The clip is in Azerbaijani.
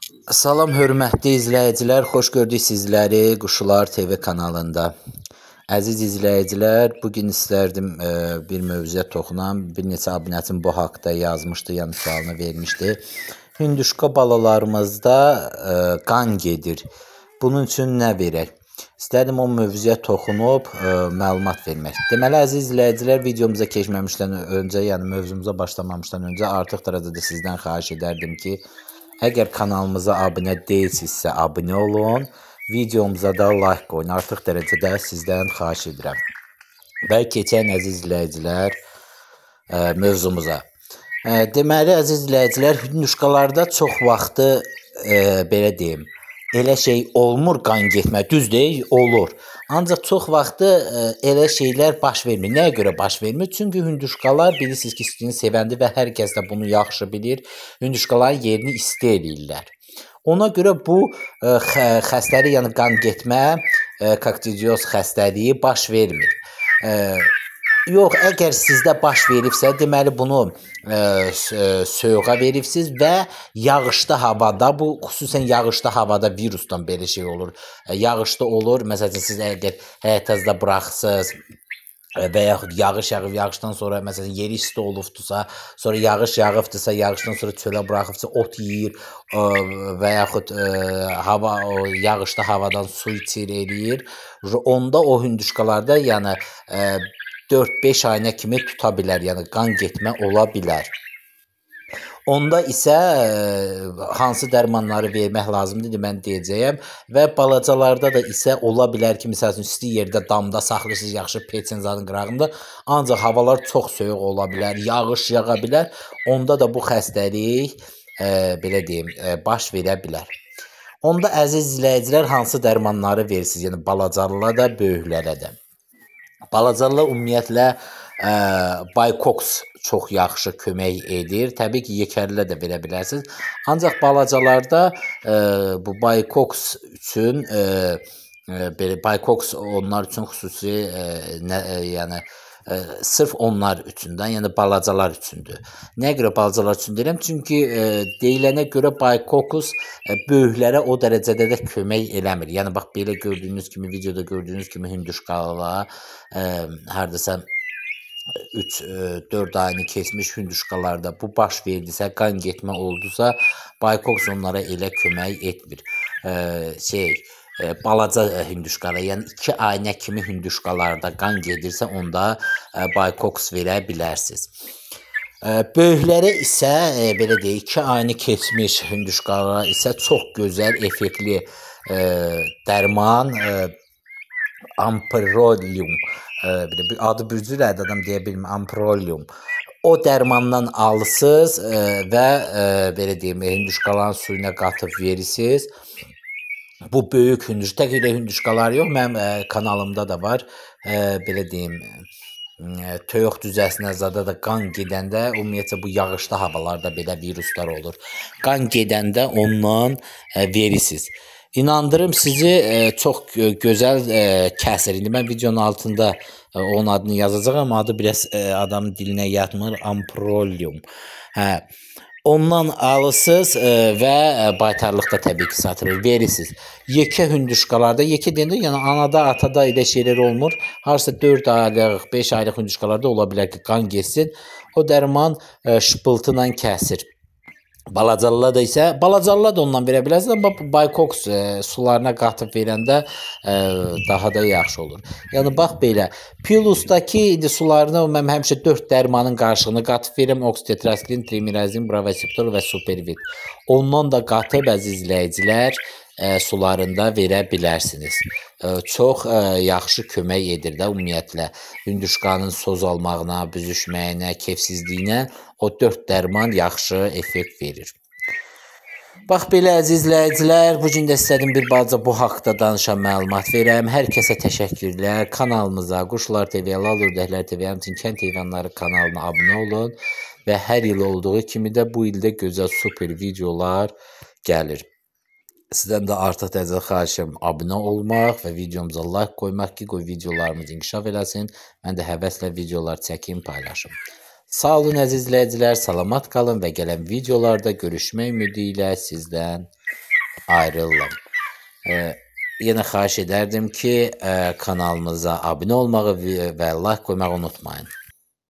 Salam hörmətli izləyicilər, xoş gördük sizləri Quşlar TV kanalında. Əziz izləyicilər, bugün istərdim bir mövzuya toxunam. Bir neçə abunəçim bu haqda yazmışdı, yəni sualını vermişdi. Hündüşka balalarımızda qan gedir. Bunun üçün nə verək? İstərdim o mövzuya toxunub məlumat vermək. Deməli, əziz izləyicilər, videomuza keçməmişdən öncə, yəni mövzumuza başlamamışdan öncə artıq dərəcədə sizdən xahiş edərdim ki, əgər kanalımıza abunə deyilsinizsə, abunə olun, videomuza da like qoyun. Artıq dərəcədə sizdən xahiş edirəm. Və keçən əziz izləyicilər mövzumuza. Deməli, əziz izləyicilər, hündüşkalarda çox vaxtı, belə deyim, elə şey olmur qan getmə, düz deyil, olur. Ancaq çox vaxtı elə şeylər baş vermir. Nəyə görə baş vermir? Çünki hündüşkalar bilirsiniz ki, istini sevəndir və hər kəs də bunu yaxşı bilir. Hündüşkaların yerini isti eləyirlər. Ona görə bu xəstəlik, yəni qan getmə, koktidioz xəstəliyi baş vermir. Yox, əgər sizdə baş veribsə, deməli bunu soyuğa veribsiz və yağışlı havada, bu xüsusən yağışlı havada virusdan belə şey olur. Yağışlı olur, məsəl üçün siz əgər həyətəzdə buraxsınız və yaxud yağış yağıb, yağışdan sonra məsələn yeri isti olubdursa, sonra yağış yağıbdırsa, yağışdan sonra çölə buraxıbsa, ot yeyir və yaxud hava, yağışlı havadan su içir, eləyir. Onda o hündüşkalarda yəni 4-5 ayına kimi tuta bilər, yəni qan getmə ola bilər. Onda isə hansı dərmanları vermək lazımdır, mən deyəcəyəm. Və balacalarda da isə ola bilər ki, məsəl üçün isti yerdə damda saxlayırsınız, yaxşı peçenzanın qırağında, ancaq havalar çox soyuq ola bilər, yağış yağa bilər. Onda da bu xəstəlik, belə deyim, baş verə bilər. Onda əziz izləyicilər, hansı dərmanları verirsiniz, yəni balacalara da, böyüklərə də. Balacalar ümumiyyətlə Baycox çox yaxşı kömək edir. Təbii ki, yekərlə də verə bilərsiniz. Ancaq balacalarda bu Baycox üçün Baycox onlar üçün xüsusi yəni sırf onlar üçün də, yəni balacalar üçündür. Nəyə görə balacalar üçün deyirəm? Çünki deyilənə görə Baycox böyüklərə o dərəcədə də kömək eləmir. Yəni bax belə gördüyünüz kimi, videoda gördüyünüz kimi hündüşkalara hardasa 3-4 ayını keçmiş hündüşkalarda bu baş verdisə, qan getmə oldusa, Baycox onlara elə kömək etmir. Balaca hündüşkalara, yəni 2 ayına kimi hündüşkalarda qan gedirsə, onda Baycox verə bilərsiniz. Böyüklərə isə, belə deyək, 2 ayını keçmiş hündüşkalara isə çox gözəl, effektli dərman Amprolium, adı bir cürədir, adam deyə bilmir, Amprolium. O dərmandan alırsınız və belə deyim, hündüşkaların suyuna qatıb verirsiniz. Bu böyük hündüş, tək elə hündüşkalar yox, mənim kanalımda da var, belə deyim, toyuq cüzəsinə zada da qan gedəndə, ümumiyyətcə bu yağışlı havalarda belə viruslar olur. Qan gedəndə ondan verirsiniz. İnandırım sizi, çox gözəl kəsir. İndi mən videonun altında onun adını yazacağam, adı biraz adamın dilinə yatmır, Amprolium. Hə. Ondan alırsınız və baytarlıqda təbii ki satılır, verirsiniz. Yekə hündüşkalarda, yekə deyəndə, yəni anada, atada elə şeylər olmur. Harasa 4 aylıq, 5 aylıq hündüşkalarda ola bilər ki, qan getsin. O dərman şıpıltı ilə kəsir. Balacalılar da isə, balacalılar da ondan verə bilərsiniz, amma Baycox sularına qatıb verəndə daha da yaxşı olur. Yəni bax belə, Pilusdakı indi sularına mən həmişə 4 dərmanın qarışığını qatıb verirəm. Oksitetrasiklin, trimirazin, bravaseptol və supervit. Ondan da qatıb əziz izləyicilər sularında verə bilərsiniz. Çox yaxşı kömək edir də ümumiyyətlə hündüşkanın sozalmağına, büzüşməyinə, kefsizliyinə o 4 dərman yaxşı effekt verir. Bax belə əziz izləyicilər, bu gün də istədim bir balaca bu haqda danışan məlumat verəm. Hər kəsə təşəkkürlər. Kanalımıza, Quşlar TV, Lal Ördəklər TV, həmçinin Kənd Heyvanları kanalına abunə olun və hər il olduğu kimi də bu ildə gözəl super videolar gəlir. Sizdən də artıq dərəcədə xahiş edirəm abunə olmaq və videomuza like qoymaq ki, qoy videolarımız inkişaf eləsin. Mən də həvəslə videolar çəkim, paylaşım. Sağ olun əziz izləyicilər, salamat qalın və gələn videolarda görüşmək ümidi ilə sizdən ayrılıram. Yenə xahiş edərdim ki, kanalımıza abunə olmağı və like qoymağı unutmayın.